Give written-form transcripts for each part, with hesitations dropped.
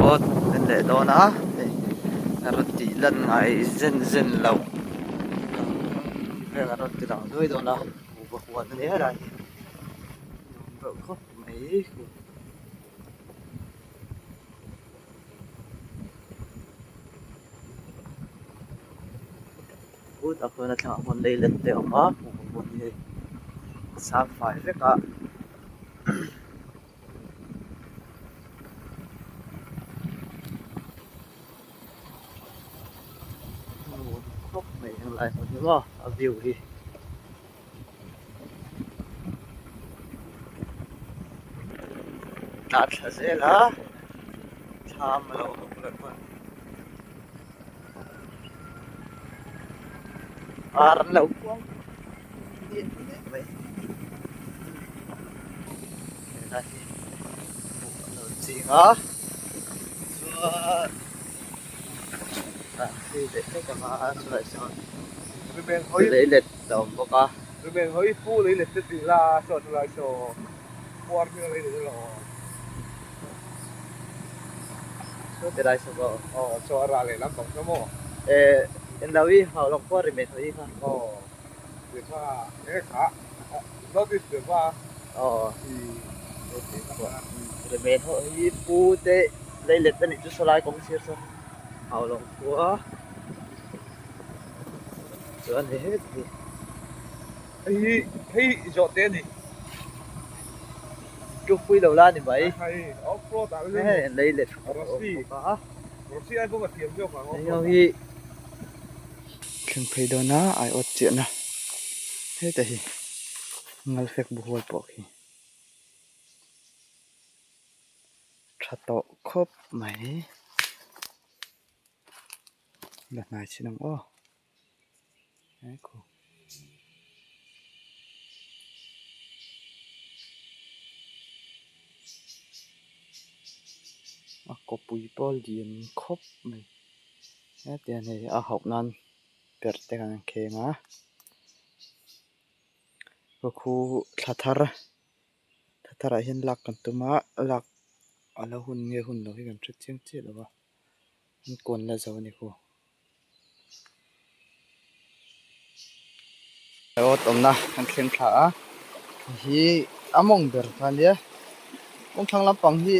Awt en leh dawn a hei a rawn tih lan ngai zen zen loh vel a rawn ti lang duai dawn a kuhva huan a ni helai hi nuam reuh khawp mai. Tah chuan a thlangah hmun lei let te a awm a kuhva huan hi hei a sang fai vek a. Nuam khawp mai helai hmun hi maw a view hi. Tlan thla zel a thlam a lo awm leh bawk ar an lo khuang diah diah mai helai hi buh an lo ching a chuan tlan phei leh hlek ang a chulai sawn lei let a awm bawk a. Saw ti lai saw aw. Aw a rah leh lampang chu maw? Eh en lo i hau lawng pawh a ri mai tho i kha. Aw ti kha e kha North East te kha. Aw ri mai tho hi pu te lei let a nih chu saw lai kawng sir saw hau lawng khua chuan hei het hi. Hei hei zawh te a ni. Tlukpui lo la ni mai. Hei off road ah Hei lei let Rossi Rossi ai bawk a thiam zawk ang off road ah. Hei thleng phei dawn a ai awt chiah na heta hi ngalfek buhual pawh khi tha tawh khawp mai la hnai chin ang aw. A kawpui pawh a lian khawp mai hetiang hei a hauh nan perh te kan kheng a khu thla thar thla thar ah hian lak kan tum a lak a la hun nge hun lo hi kan hre chiang chiah lo a an kawn la zo a ni khu. Awt awmna kan thleng thla a hi a mawng ber kha ania kawngthlang lampang hi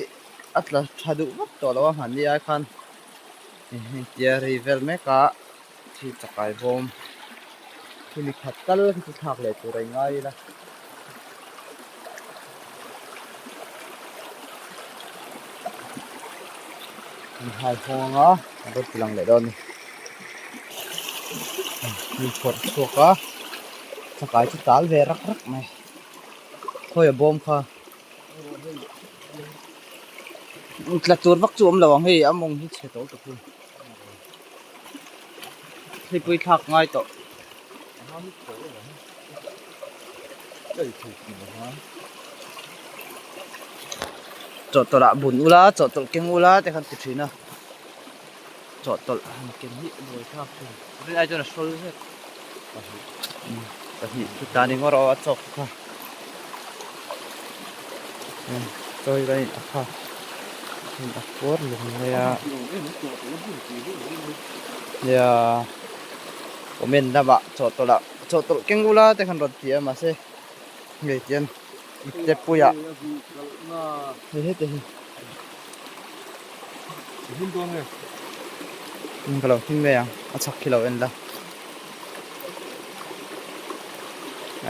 a tla tha duh vak tawh lo a hmanni ai khan tia rei vel mek a khi chakai bawm khi ni khat tal khi chu thlak leh tur a ingai ila. An hai hawng a a rawn ti lang leh dawn a ni min phawrh chhuak a chakai chu tal ve rak rak mai khawi a bawm kha tla tur vak chu awm lo ang hei a mawng hi chhe tawh lutuk hi thlipui thlak ngai tawh. Chawhtawlh ah bun ula chawhtawlh keng ula te khan ti thin a chawhtawlh han ken hi a buai thlak thin rin ai chuan a hrawl zet pahnih chu tan eng erawh a chawk kha chawi kan in a kha a puar lung mai a nia comment lamah chawhtawlh ah chawhtawlh keng ula te khan rawn ti a mahse ngei tian ipte puiah hei heti hi ka lo hnim mai ang a chhak khi lo en la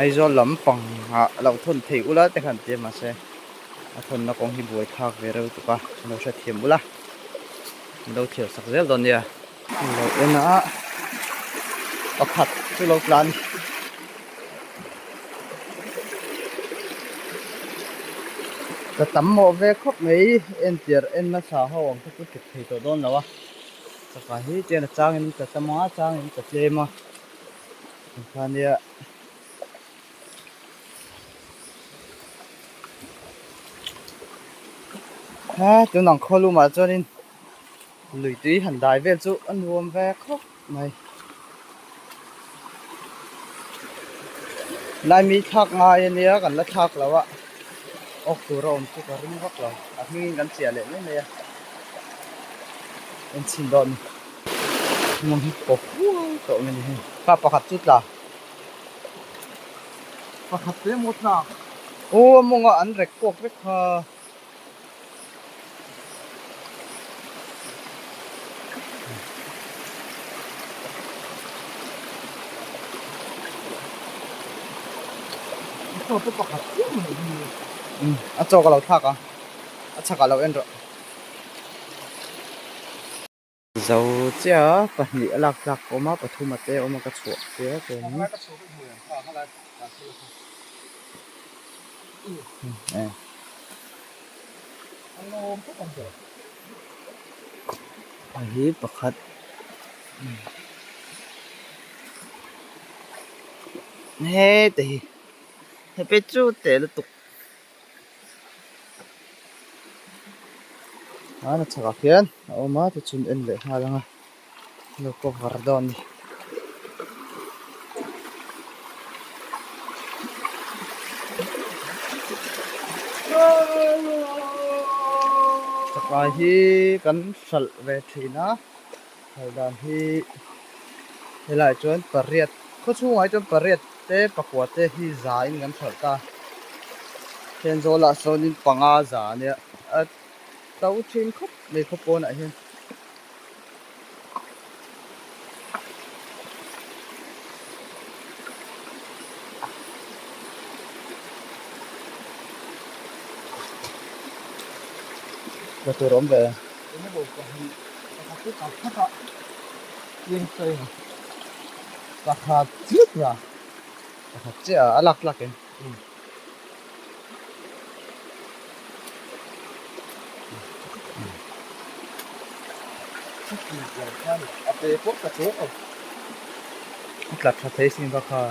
Aizawl lampang ah lo thawn thei ula te khan ti a mahse a thawnna kawng hi buai thlak ve reuh tuk a lo hrethiam ula lo thiam sak zel dawn nia. Lo en a pakhat chu lo tlan ka tam mawh ve khawp mai entir en nasa ho ang te chu kep thei tawh dawn lo a chaka hi chen a changin ka tam a changin ka tlem a tikhania ha tunang khawlumah chuanin. Lui tui han dai vel chu a nuam ve khawp mai. Laimi thlak ngai ania kan la thlak lo a awk tur a awm chu ka ring vak lo a hmingin kan chiah leh mai mai a. En chhin dawn ni. Mawng hi pawp huau tawh mai ni hei. Kha pakhat chu tla. Pakhat te maw tlak. Aw a mawng a an rek kuak vek kha. A chaw te pakhat chiah mai hi. A chaw ka lo thlak a, a chhakah lo en rawh. Zo chiah a pahnih a lak tlak a awm a pathum a te a awm a ka chhuah tir a chuanin hei hi pakhat heta hi hepe chu teh lutuk. A chhakah khian a awm a tichuan en leh nghal ang a lo cover dawn a ni. Chakai hi kan hralh ve thin a hralh dan hi helaiah chuan pariat khaw chhungah hi chuan pariat te pakua te hi za in kan hralh ta Thenzawl ah sawnin panga za a nia a to thin khawp mai khaw pawnah hian. La tur a awm ve. Pakhat chiah a pakhat chiah a lak tlak em. A tla tha thei sin bak kha.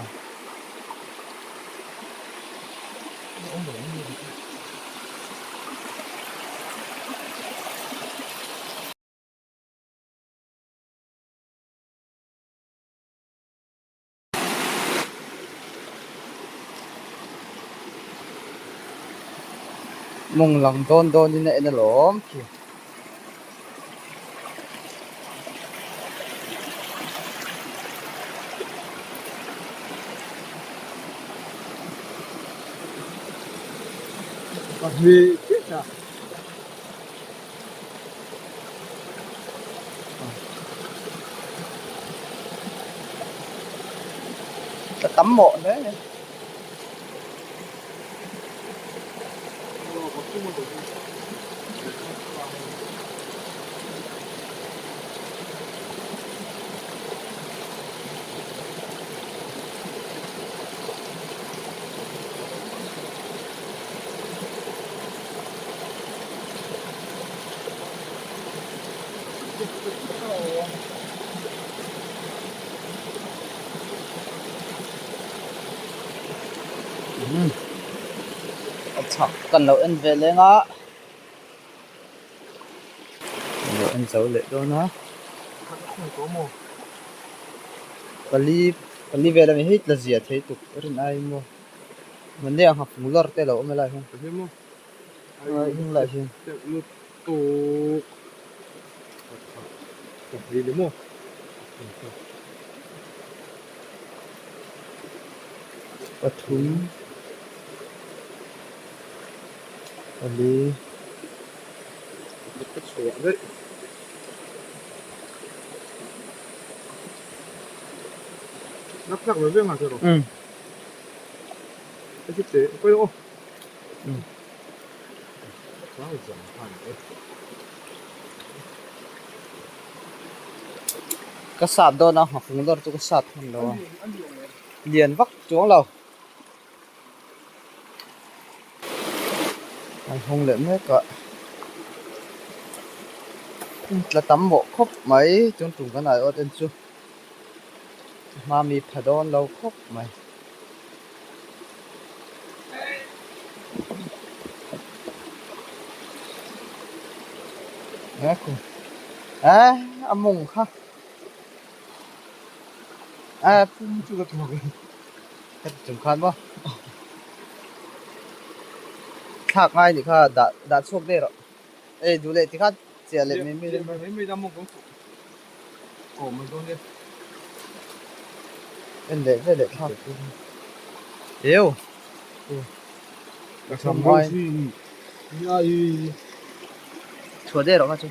Mawng lang dawn dawnin a en alawm khi. Ka tam mawh hle a ni. A chhak kan lo en ve leng a kan lo en zo leh dawn a pali pali vel ami hei tla zia thei tuk rin ai maw mahni a nghak lawr te a lo awm helaiah hian. Heng lah hian pathum pali Ka sat dawn a nghafung dawr chu ka sat hman lo a lian vak chuang lo an hawng leh mek a tla tam mawh khawp mai chuan tum kan aiawt en chu hma mi pha dawn lo khawp mai. A mawng kha a pum chu ka thawk ka ti chung khan maw thlak ngai nih kha dah dah chhuak daih rawh ei duh leh tikhan. Chiah leh mai mai Chiah mai mai da mawng kan fuh aw mai dawn e. En leh ve leh thlak tur. Eu. Ka tham reuh si nia i. Chhuah deuh rawh kha chu.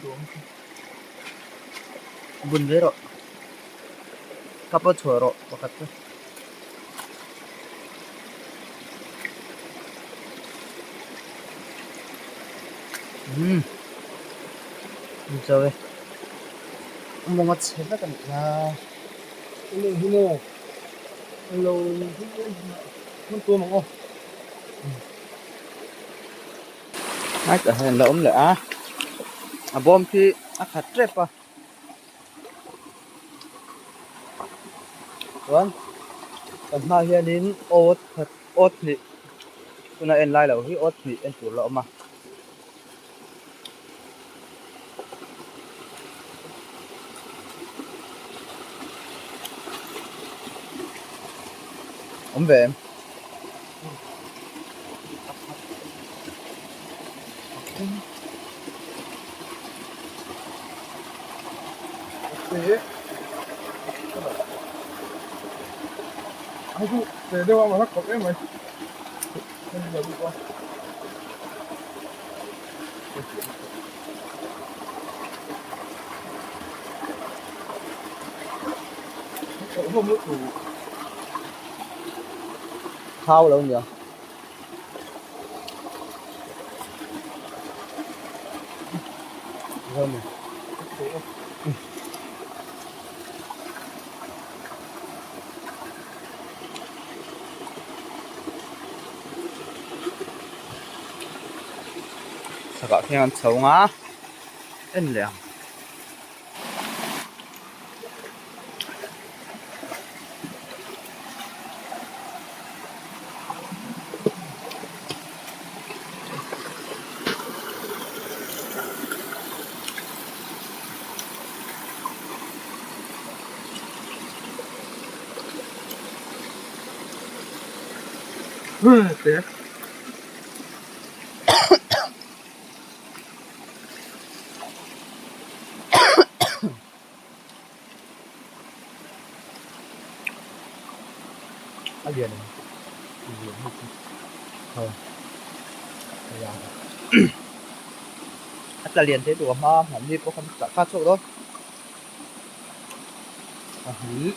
Bun ve rawh. Ka pawh chhuah rawh pakhat chu. Umm ni cho e mawng a chhe vek a nih kha Hello hello hello hman tuam ang aw Hmai tah hian la awm leh a a bawm khi a khat tep a. Chuan kan hmaah hianin awt khat awt hnih tuna en lai loh hi awt hnih en tur la awm a. Awm ve em? Thau lo nia. Chhakah khian an chho ang a en leh ang. A lian ang a lian hei chu aw a tla lian thei tur a hma hmanni pawh khan tah kha chhuak dawn pahnih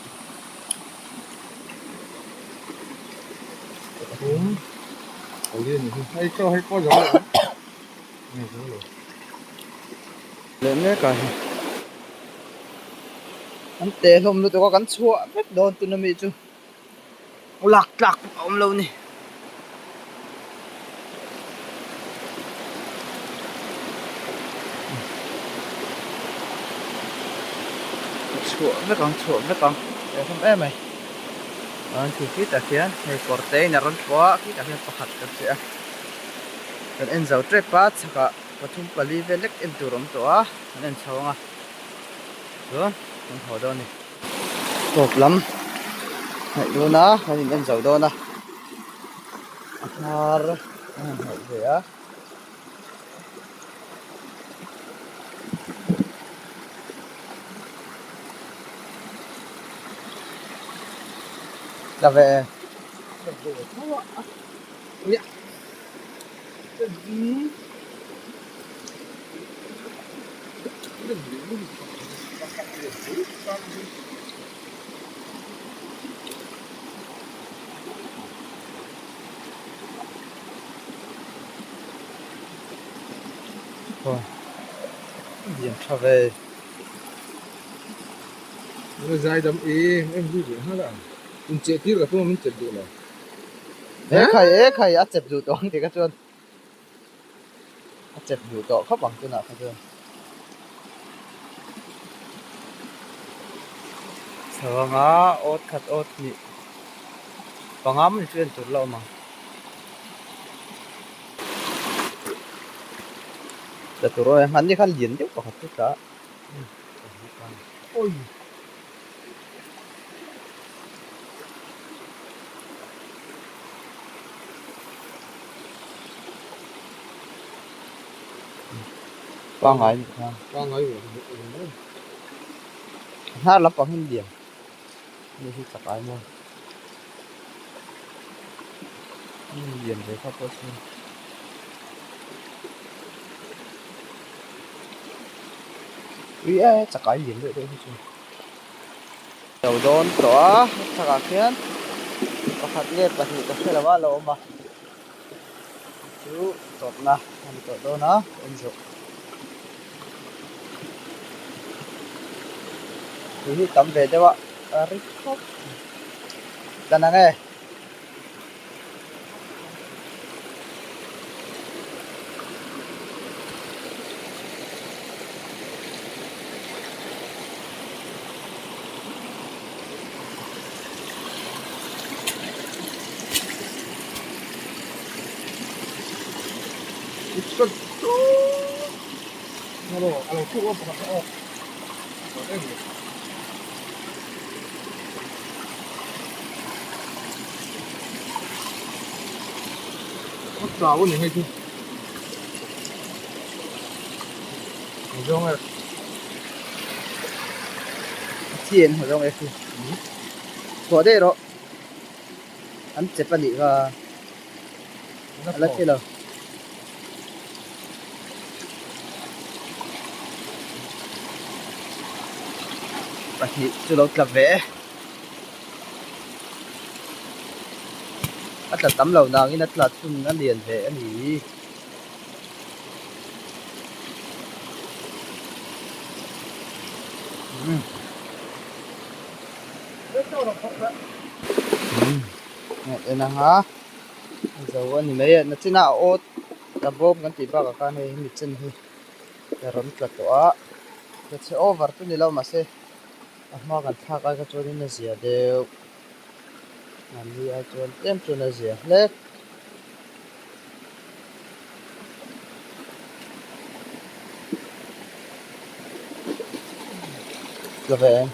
pathum pali a ni hi hei chaw hei pawh zo lo ang nge zo lo. Leh mek a hei an teh hlawm lutuk a kan chhuah vek dawn tuna mi chu lak tlak pawh a awm lo ni. Chhuah vek ang chhuah vek ang teh hlawm em mai an khi khitah khian hei kawr te in a rawn pawh a khitah khian pakhat kan hria a kan en zo tep a chhakah. Pathum pali vel lek en tur a awm tawh a, an en chho ang a, chuan kan haw dawn a ni. Tawp lam hnaih dawn a, kan in en zo dawn a, a hnar a han hnaih ve a. Tla ve e. Tla ve tho a. Lian tha ve. Zaidam em em zui ve nghal a. Incheh tir ka tum a min chep duh lo. E khai e khai a chep duh tawh ang tih kha chuan a chep duh tawh khawp ang tunah kha chuan. Chho anga awt khat awt hnih panga mawni chu en tur la awm ang. Tla tur aw e hmanni khan lian deuh pakhat chu tla a. Awi. Pangngai nih kha. Pangngai ve a ni mai. A hnar lampang hi an lian. Hei hi chak ai maw. Lian ve kha pawh chu. Ui e chak ai lian deuh deuh hi chu. Lo dawn tawh a chakah khian pakhat nge pahnih ka hre lo a lo awm a chu tawpna a ni tawh dawn a en zawh tui hi tam ve deuh a a ri khawp dan ang e. Chi an haw zawng e khi chhuah daih rawh an chep a nih kha a la thi lo. Pahnih chu lo tla ve e. A tla tam lo nangin a tla chhun a lian ve a ni. En anga zo a ni mai a nachinah a awt a bawm kan tih bakah khan hei hemi chen hi a rawn tla tawh a tla chhe over chu ni lo mahse a hma kan thlak ai kha chuanin a zia deuh mahni ai chuan tlem chuan a zia hlek. Tla ve em?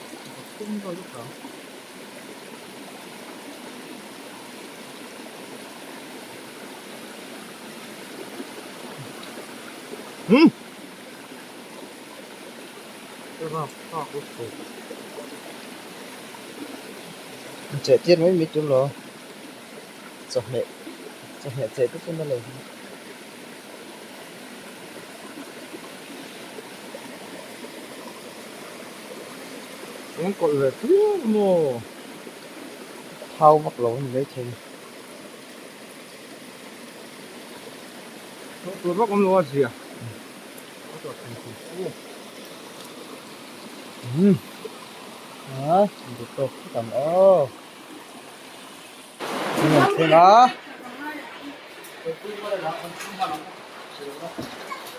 Cheh tir mai mai tur lo chawhmeh chawhmeh cheh te chuan a lo hi. Eng kawlh ve phian maw? Thau vak lo a ni maithei. Thawh tur vak awm lo a zia. Umm a duh tawk phawt ang aw. Thing an thleng a.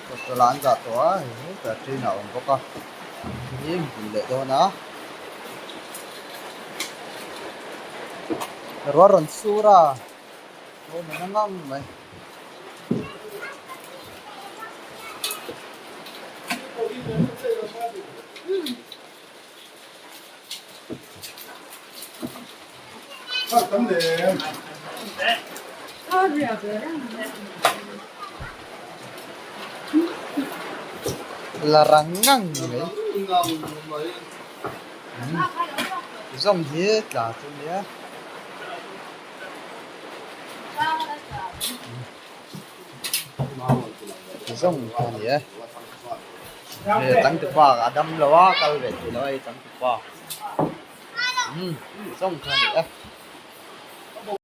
Petrol ah an dah tawh a hei hetah train a awm bawk a hei hmun leh dawn a ruah rawn sur a pawn a na ngang mai. La rang ngang mai zawng hi tla chu nia. Zawng kha a ni e. Hei changtupa a dam lo a kal ve thei lo a hei changtupa umm zawng kha a ni e.